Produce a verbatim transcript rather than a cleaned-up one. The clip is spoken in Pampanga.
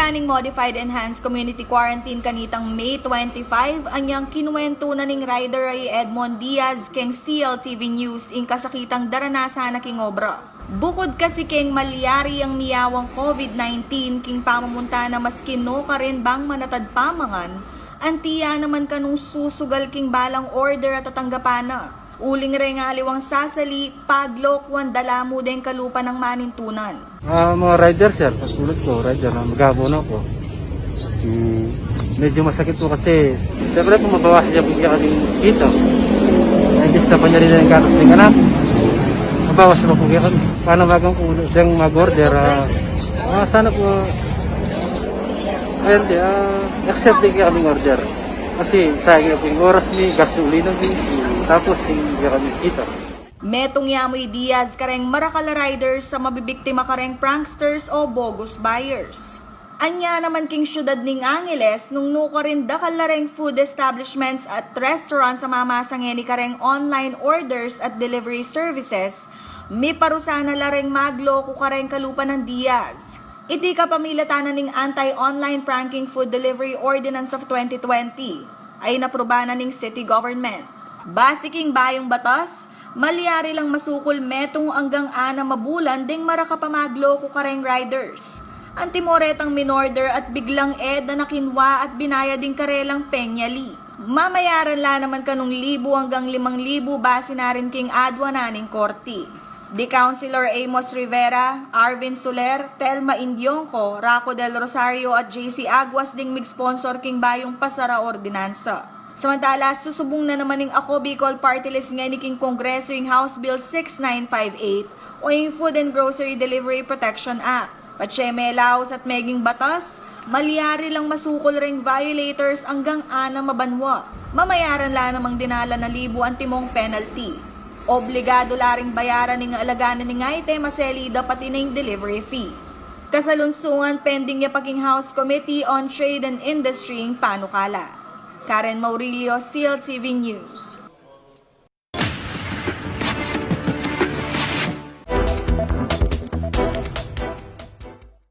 Ning modified enhanced community quarantine kanitang May twenty-five, anyang kinuwentu na ning rider a i Edmond Diaz keng C L T V News ing kasakitang daranasan na king obra. Bukud kasi keng malyari yang miyawang COVID nineteen king pamamunta na, maski nukarin bang manatad pamangan, anti ya naman kanung susugal king balang order a tatanggapan na. Uling reng aliwang sasali, paglokuan da la mu deng kalupa nang manintunan. Ah, mga rider, sir, pagsulat ko, rider na magabo na po. Hmm, medyo masakit po kasi, siyempre po, mabawas niya po kaya kaming kita. Ay, gusto pa niya rin yung gatas ng anak. Mabawas na po kaya kami. Paano magang po, siyang mag-order, ah, ah, sana po, ayun, di, ah, accept din kaya kaming order. Kasi sayang na po yung oras ni, gasolina ni, tapos hindi kami kita. Metung ya mu i Diaz kareng marakal a riders a mabibiktima kareng pranksters o bogus buyers. Anya naman king syudad ning Angeles, nung nukarin dakal la reng food establishments at restaurants a mamasang ngeni kareng online orders at delivery services, miparusa na la reng magloku kareng kalupa nang Diaz. Iti kapamilatan na ning Anti-Online Pranking Food Delivery Ordinance of twenty twenty a inapruba na ning city government. Base king bayung batas, malyari lang masukul metung anggang anam a bulan deng marakal a magloku kareng riders. Antimo retang minorder at biglang e da na kinua at binayad ing karelang penyali. Mamayaran la naman kanung libu anggang limang libu base na rin king adwa na ning korte. Di Councilor Amos Rivera, Arvin Soler, Telma Indionco, Raco Del Rosario at J C Aguas ding mig-sponsor king bayung pasar a ordinansa. Samantala, susubung na naman ning Ako Bicol Party List ngeni king Kongreso ing House Bill six nine five eight o ing Food and Grocery Delivery Protection Act. Patse melaus at meging batas, malyari lang masukul reng violators anggang anam a banua. Mamayaran la namang dinalan a libu antimong penalty. Obligadu la ring bayaran ing alagana ning item a selida pati na ing delivery fee. Kasalunsungan, pending ya pa king House Committee on Trade and Industry ing panukala. Karen Maurilio, C L T V News.